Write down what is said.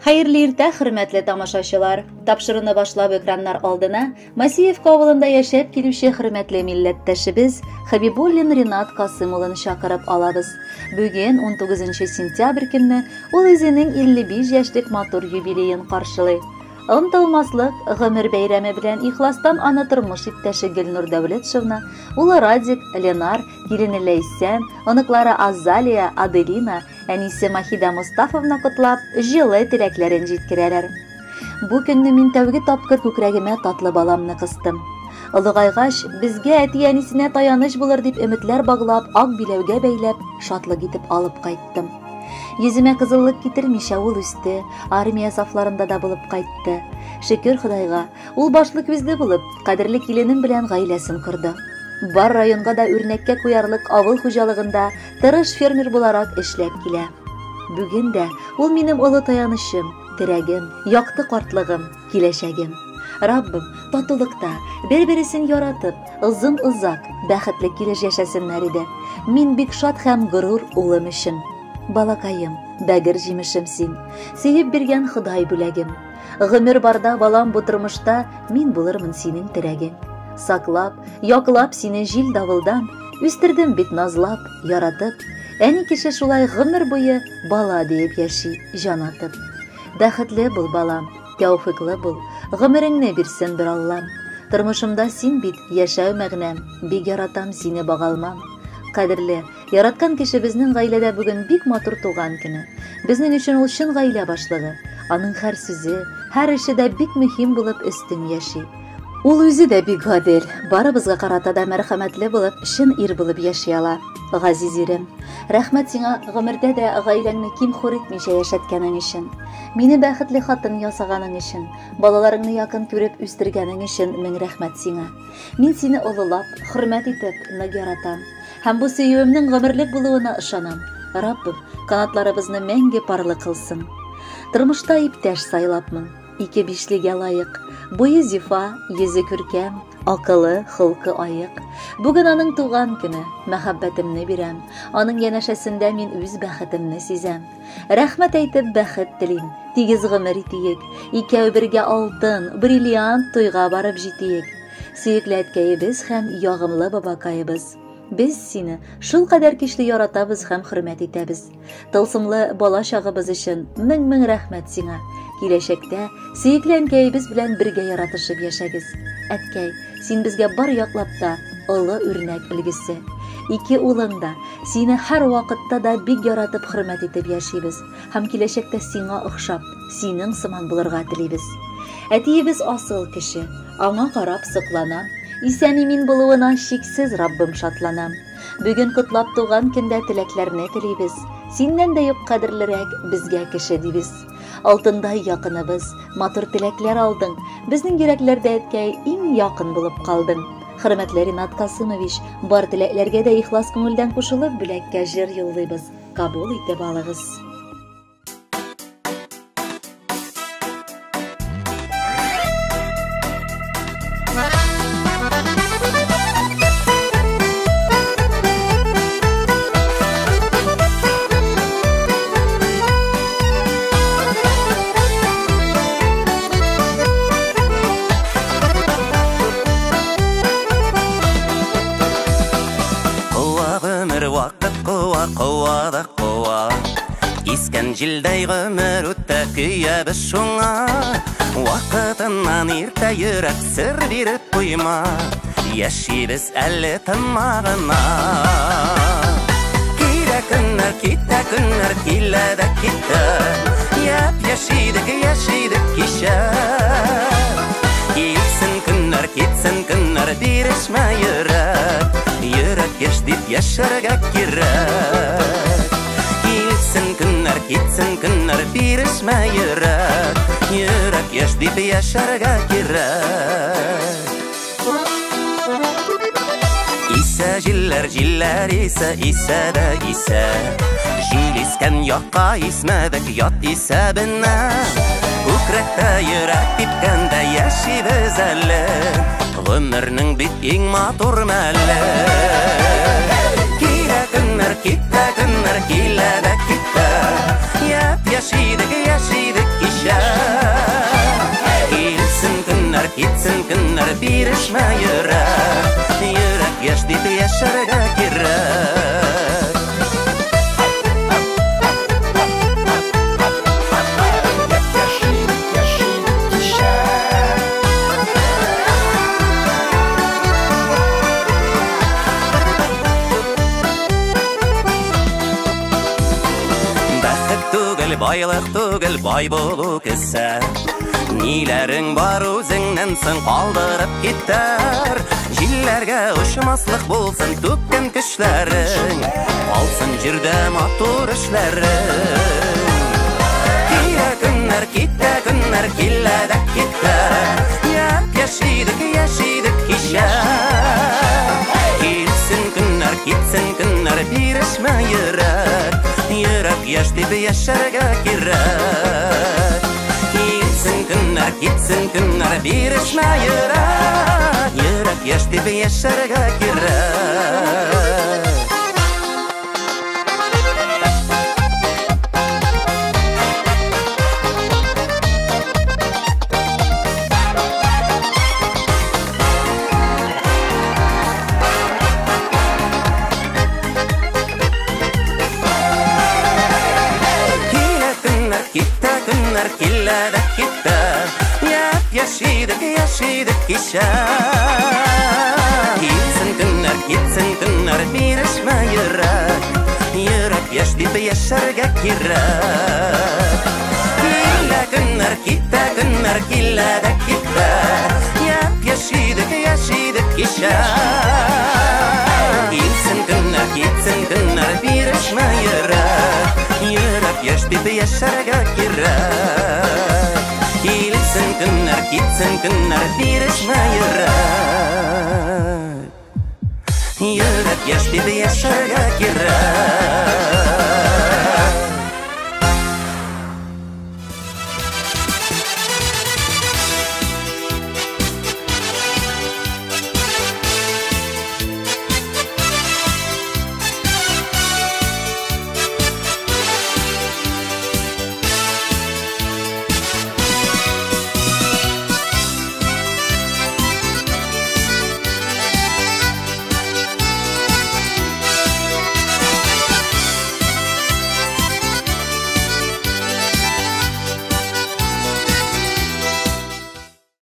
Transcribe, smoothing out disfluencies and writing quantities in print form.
Хәерле иртә, хөрмәтле тамашачылар! Тапшыруны башлап экраннар алдына Масиевка авылында яшәп килүче хөрмәтле милләттәшебез Хабибуллин Ринат Касым улын чакырып алабыз. Бүген 19 сентябрь көнне ул үзенең 55 яшьлек матур юбилеен каршылый. Онытылмаслык гомер бәйрәме белән ихластан аны тормыш иптәше Гөлнур Дәүләтшевна, улы Радик, Ленар, килене Ләйсән, оныклары Азалия, Аделина, әнисе Махида Мостафовна котлап, җылы теләкләрен җиткерәләр. Бу көнне мин тәүге тапкыр күкрәгемә татлы баламны кыстым. Олыгайгач, безгә әти-әнисенә таяныч булыр дип өметләр баглап, ак биләүгә бәйләп, шатлык итеп алып кайттым. Йөземә кызыллык китермичә ул үсте, армия сафларында да булып кайтты. Шөкер Ходайга, ул башлы күзле булып, кадерле киленем белән гаиләсен корды. Бар районга да үрнәккә куярлык авыл хуҗалыгында тырыш фермер буларак эшләп килә. Бүген дә ул минем олы таянычым, терәгем, якты картлыгым, киләчәгем. Раббым, татулыкта, бер-бересен яратып, озын-озак, бәхетле килеш яшәсеннәр иде. Мин бик шат һәм горур улым өчен. Балакаем, бәгер җимешем син. Сөеп биргән Ходай бүләгем. Гомер барда, балам, бу тормышта мин булырмын синең терәгең. Саклап, яклап сине җил-давылдан, үстердем бит назлап, яратып. Әни кеше шулай гомер буе бала диеп яши, җан атып. Бәхетле бул, балам, тәүфыйклы бул, гомереңне бирсен бер Аллам. Тормышымда син бит яшәү мәгънәм, бик яратам сине багалмам. Кадерле, яраткан кешебезнең гаиләдә бүген бик матур туган көне. Безнең өчен ул чын гаилә башлыгы. Аның һәр сүзе, һәр эше дә бик мөһим булып өстен яши. Ул үзе дә бик гадел, барыбызга карата да мәрхәмәтле булып, чын ир булып яши ала. Газиз ирем, рәхмәт сиңа гомердә дә гаиләңне ким-хур итмичә яшәткәнең өчен. Мине бәхетле хатын ясаганың өчен, балаларыңны якын күреп үстергәнең өчен мең рәхмәт сиңа. Мин сине олылап, хөрмәт итеп, нык яратам. Һәм бу сөюемнең гомерлек булуына ышанам. Раббым, канатларыбызны мәңге парлы кылсын. Тормышта иптәш сайлапмын. Ике бишлегә лаек. Буе зифа, йөзе күркәм, акылы, холкы аек. Бүген аның туган көне, мәхәббәтемне бирәм. Аның янәшәсендә мин үз бәхетемне сизәм. Рәхмәт әйтеп бәхет телим, тигез гомер итиек. Икәү бергә алтын, бриллиант туйга барып җитиек. Сөекле әткәебез һәм ягымлы бабакаебыз. Без сине шул кадәр көчле яратабыз һәм хөрмәт итәбез. Тылсымлы бала чагыбыз өчен мең-мең рәхмәт сиңа. Киләчәктә сөекле әнкәебез белән бергә яратышып яшәгез. Әткәй, син безгә бар яклап та олы үрнәк өлгесе. Ике улың да сине һәр вакытта да бик яратып хөрмәт итеп яшибез һәм киләчәктә сиңа охшап, синең сыман булырга телибез. Әтиебез асыл кеше, аңа карап сокланам. Исән-имин булуына чиксез Раббым шатланам. Бүген котлап туган көндә теләкләрне телибез. Синнән дә юк кадерлерәк безгә кеше дибез. Алтындай якыныбыз, матур теләкләр алдың. Безнең йөрәкләрдә әткәй иң якын булып калдың. Хөрмәтле Ринат Касымович, бар теләкләргә дә ихлас күңелдән кушылып бүләккә җыр юллыйбыз. Кабул итеп алыгыз. Куа, куа да куа. Искән җилдәй гомер үтә, көябез шуңа. Вакытыннан иртә йөрәк сер биреп куйма. Яшибез әле тынма гына. Килә көннәр, китә көннәр, килә дә китә. Яп-яшь идек, яшь идек кичә. Килсен көннәр, китсен көннәр, бирешмә йөрәк. Йөрәк яшь дип яшәргә кирәк. Килсен көннәр, китсен көннәр, бирешмә йөрәк. Йөрәк яшь дип яшәргә кирәк. Исә җилләр, җилләр исә, исә дә исә. Җил искән якка исмәдек, ят исәбенә. Күкрәктә йөрәк типкәндә яшибез әле. Гомернең бит иң матур мәле. Килә көннәр, китә көннәр, килә дә китә. Яп-яшь идек, яшь идек кичә. яшәргә кирәк. Бәхет түгел, байлык түгел, бай булу кесә. Ниләрең бар үзеңнән соң калдырып китәр. Җилләргә очмаслык булсын түккән көчләрең, калсын җирдә матур эшләрең. Килә көннәр, китә көннәр, килә дә китә. Яп-яшь идек, яшь идек кичә. Килсен көннәр, китсен көннәр, бирешмә йөрәк. Йөрәк яшь дип яшәргә кирәк. Килсен көннәр, китсен көннәр, бирешмә йөрәк. Йөрәк яшь дип яшәргә кирәк. Килә көннәр, китә көннәр, килә дә китә. Яп-яшь идек, яшь идек кичә. Килсен көннәр, китсен көннәр, бирешмә йөрәк. Йөрәк яшь дип яшәргә кирәк. Килә көннәр, китә көннәр, килә дә китә. Яп-яшь идек, яшь идек кичә. Килсен көннәр, китсен көннәр, бирешмә йөрәк. Йөрәк яшь дип яшәргә кирәк. Килсен көннәр, китсен көннәр, бирешмә йөрәк. Йөрәк яшь дип яшәргә кирәк.